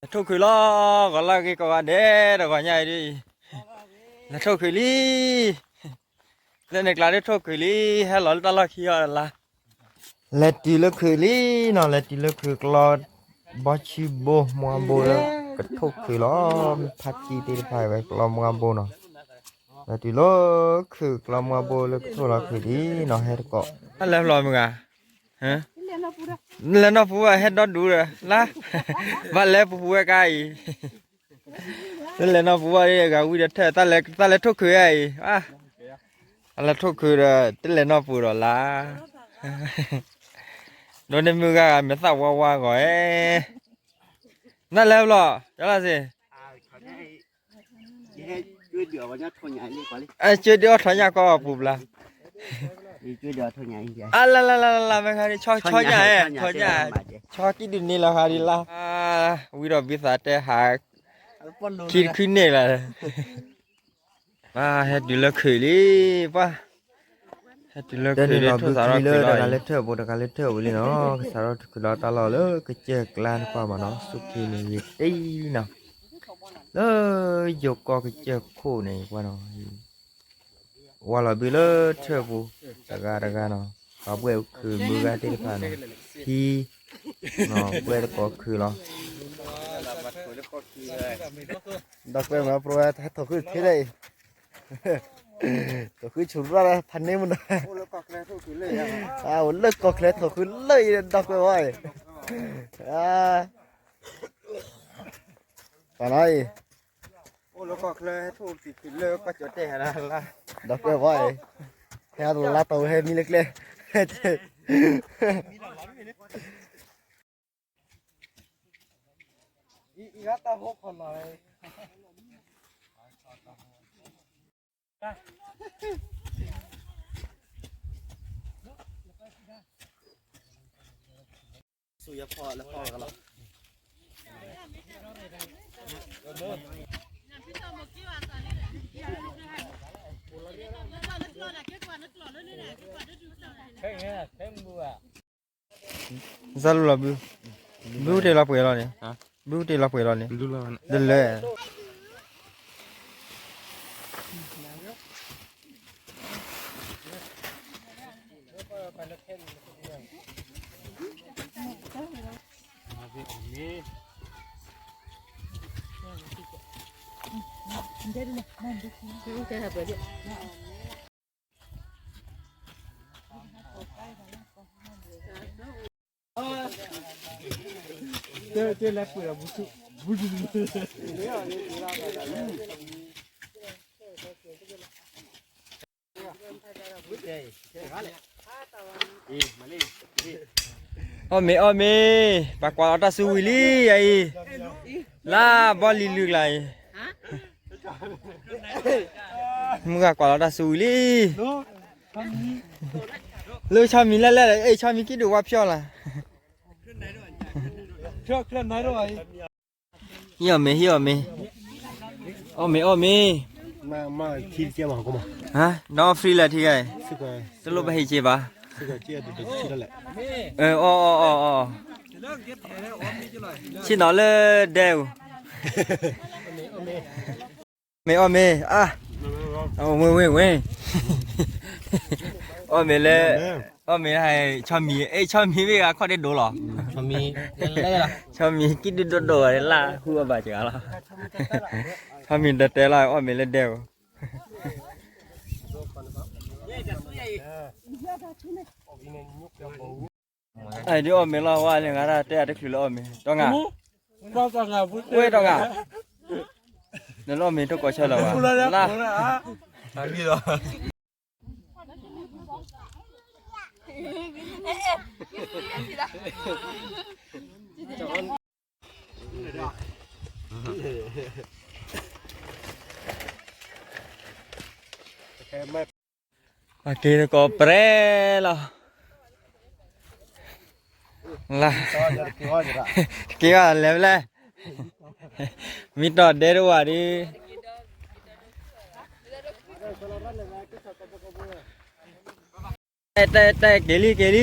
လဲၤထိၣ်ခုးလီၤ, ဂီၤလၢဂ့ၤကိးဂၤဒဲး တဂီၤညါအံၤဒ်အံၤ, လဲၤထိၣ်ခုးလံ, လၢန့ၣ်ကျါဒ်ထိၣ်ခုးလံ, ဟဲလီၤလၢတၢ်လီၢ်ခံအီၤလါ, လဲၤတုၤလၢခုးလံနီၤ, လဲၤတုၤလၢခုးကျီ ဘီဆံဘိ မွါဘိလၢကထိၣ်ခုးလီၤ, ဖါတံၢ်သ့ၣ်တဖၣ်ဝဲကျီမွါဘိနီၤ, လဲၤတုၤလၢခုးကျီမွါဘိလၢကထိၣ်လီၤခုးလံနီၤ, ဟဲတကိး, တၢ်လဲၤဖျိမုၢ်ဂၤ လဲၤနီၢ်ပူၤဘၣ် ဟဲဒီဒူၣ်ဒီးလါ, ဘၣ်လဲၤပူၤပူၤဝဲကါအံၤ, တလဲၤနီၢ်ပူၤဘၣ်ဒီး ဂၤဝံၤဒီးထၢၣ်, တၢ်လဲၤထိၣ်ခုးဝဲအံၤ, တၢ်လဲၤထိၣ်ခုးဒီး တလဲၤနီၢ်ပူၤဒီးလါ, ဒိးန့ၢ်မုၢ်ဂၤဂၤ မဲာ်သၣ်ဝါဝါဂီၤဧဲ, နလဲၤဖျိ ကၠီလါစ့ အကၢဒုးအီၣ်ထီၣ်ညၣ်ကီၢ်ပူၤဘျါ, အလါလါလါလါ မ့ၢ်ခါဒ် ဆီညၣ်ဧဲ ဆီညၣ်, ဆီကံၣ်ဒုးန့ၢ်လီၤခါဒ်လါ, ဝံၤဒီးဘုသးတဲဟး ခံတခုန့ၣ်လီၤ, ဟဲတုၤလၢခုးလံ, ပှၤ ဟဲတုၤလၢခုးလံ ထိၣ်သးထီၣ်ခုးလီၤ, တဂၤလၢထၢၣ်ဘိ တဂၤလၢထၢၣ်ဝံၤလံနီၤ, ကစးထီၣ်ခုးလီၤတၢ်လီၢ်လၢကစၢၢ်ကျါတပှၢ်မးနီၤ, စူၢ်က့ၤန့ၣ်ဂ့ၤတ့ၢ်လံနီၤ လၢယိၤကီၢ်ကစၢၢ်ခိၣ်န့ၣ် ပှၤနီၤ, ဝါလီၤဘုလၢထၢၣ်ပူၤ တဂၤတဂၤနီၤ, ပှၤဘှဲၣ်အူခုးမုၢ်ဂၤသ့ၣ်တဖၣ်နီၤ, ဟံး ဘှဲၣ်သကိးခုးလီၤ, ဒီးကွဲမး ပဝဲဟဲထီၣ်ဃုထံလၢအံၤ, ထီၣ်ဃုဆူၣ်ရၣ်လၢဖးန့ၢ်မးနီၤ, အိၣ်လၢကီၢ်ချၢထီၣ်ဃုလၢအံၤ, ဒီးကွဲဝဲအံၤ ပှၤနီၤအံၤ, ဒီးကွဲဝဲအံၤ, ဟဲလါတီၤဝဲဟဲမံလၢကျဲ, စၢ်လူလီၤဘု, ဘုတ့ၢ်လီၤပှဲၤလီၤန့ၣ်, ဘုတ့ၢ်လီၤပှဲၤလီၤန့ၣ်, တလဲၤ အီၣ်မ့ၤအီၣ်မ့ၤ, ပှၤကွၢ်လီၤတၢ်စုဝံၤလံအံၤ, လၢဘီလံၤလုၢ်ကျါအံၤ, မုၢ်ဂၤကွၢ်လီၤတၢ်စုဝံၤလံ, လၢဆီမံၤလဲၣ်လဲၣ်, အဲၣ်ဆီမံၤကံၣ်ဒုးဝါဖျီၣ်လၢ် ဟံးအီၣ်မ့ၤ ဟံးအီၣ်မ့ၤ, အီၣ်မ့ၤအီၣ်မ့ၤ, ဟါ, ဒီးအီၣ် free လၢထံဂၤအံၤ, တလိၣ်ဘၣ်ဟံးက့ၤဘၣ်, အီၣ်အီၣ်အီၣ်အီၣ်, ဆ့ၣ်နီၤလၢဒဲဧိၤ, မ့ၤအီၣ်မ့ၤ, အါ, ဝ့ၢ်ဝ့ၢ်ဝ့ၢ်, အီၣ်မ့ၤလၢ, အီၣ်မ့ၤလၢ, ဆီမံၤ, အဲၣ်ဆီမံၤမ့ၢ်ဂၤခီၣ်ဒ့ဒိၣ်လီၤ, ဆီမံၤကံၣ်ဒုၣ်ဒိၣ်ဒိၣ်ဝဲလၢ် ဟူအဘၣ်စှၤလီၤ, ဆီမံၤတတဲလီၤ အီၣ်မ့ၤလၢဒဲဧိၤ အဲၣ်ဒုးအီၣ်မ့ၤလီၤဝဲန့ၣ် ဂၤတၢ်တဲအတချုးလၢအီၣ်မ့ၤ တီငါ, ဝဲတီငါ, နလီၢ်မ့ၤတကိးဆၢလီၤဝဲ, လါ, ပှၤက့ၤတကိးပြဲလီၤ, လါ, တက့ၤဘၣ်လဲၤဖဲလဲၣ်, မ့ၢ်တီၢ်ဒဲတဝာ်ဒုး တဲတဲတဲ က့ၤလံက့ၤလံ,